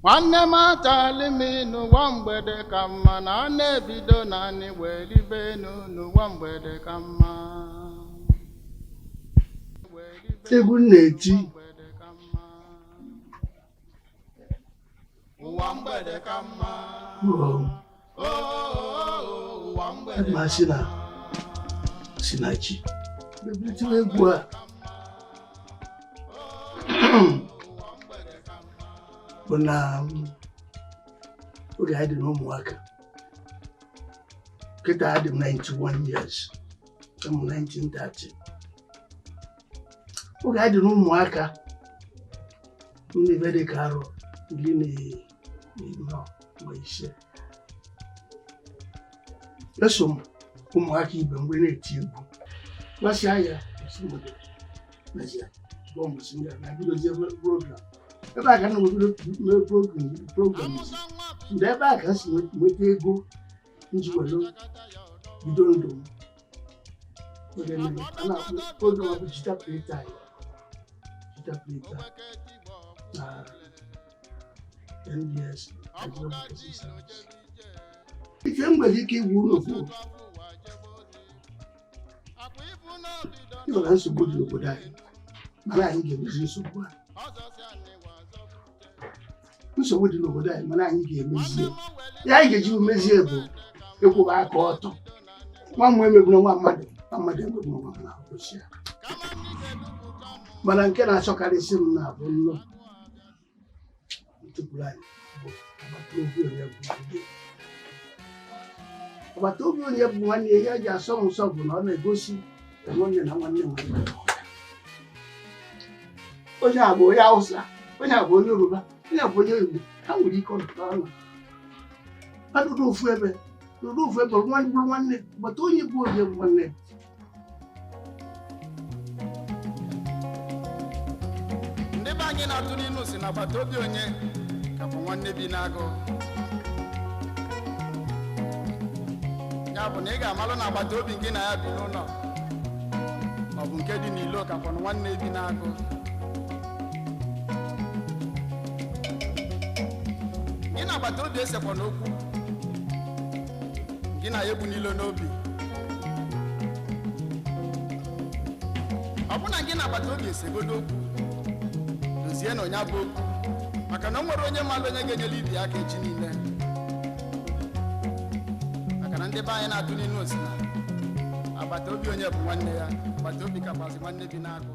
Nwanne m atali m n'ụwa mgbede ka mma na a na-ebido naanị wee libe enu n'ụwa mgbede ka mma. Egwu m na-eti Mgbede ka mma. Ụwa mgbede ka mma. bụ Oo, ụwa mgbede ma ka si na si na chi ebitiwe egwu a bụ na oge anyị dị na ụmụaka kịta adị m 91 years, amụ 1930. Oge anyị dị na ụmụaka m na-ebe dị ka arọ 14 ma 15, eso m ụmụaka ibe mgbe na-eti egwu gbasịa ya mezie na bidozie program ebe a ka na bido mee program mgbe ebe a ka m si nweta ego m ji were bido ndụ m. Oge nne a na-akpọ program bụ Jita Playtime, Jita Playtime na NBS, Nigeria Broadcasting Service. Ife m nwere ike igwu ụlọ bụ ịnọ na nsogbu dị n'obodo anyị, mana anyị ga-emezi nsogbu a. Nsogbu dị n'obodo anyị, mana anyị ga-emezi ya. Ya anyị ga-eji mezie bụ ịkwụba aka ọtọ. Nwa mmụọ emegbuna nwa mmadụ, nwa mmadụ emegbuna nwa mmadụ, kwụsị ya. Mana nke na-achọkarịsị m na-abụ nnọọ ntụpụrụ anyị bụ agbata obi onye bụ nwanne. Agbata obi onye bụ nwanne ya. Ihe eji asọ m nsọ bụ na ọ na-egosi na nwanne na nwanne nwanne. Onye a bụ onye Hausa, onye a bụ onye Yoruba, onye a bụ onye Igbo, ha nwere ike ọnọdụ ọnụ ha nọdụ ofu ebe, nọdụ ofu ebe, nwanne bụrụ nwanne. Agbata onye bụ onye bụ nwanne. Ndị be anyị na-atụ n'inu si na agbata obi onye ka bụ nwanne bi n'agụ. Ya bụ na ị ga-amalụ na agbata obi gị na ya bi n'ụlọ maọbụ nke dị n'ilo kakwanụ nwanne bi n'agụ. Gị na agbata obi esekwana okwu, gị na ya egbu n'ilo n'obi. Ọ bụ na gị na agbata obi esegodo okwu, dozie na onye bụ okwu, maka na o nwere onye malụ onye ga-enyere ibi aka echi niile. Maka na ndị be anyị na-atụ n'inu osi na agbata obi onye bụ nwanne ya, agbata obi kakwazi nwanne bi n'agụ.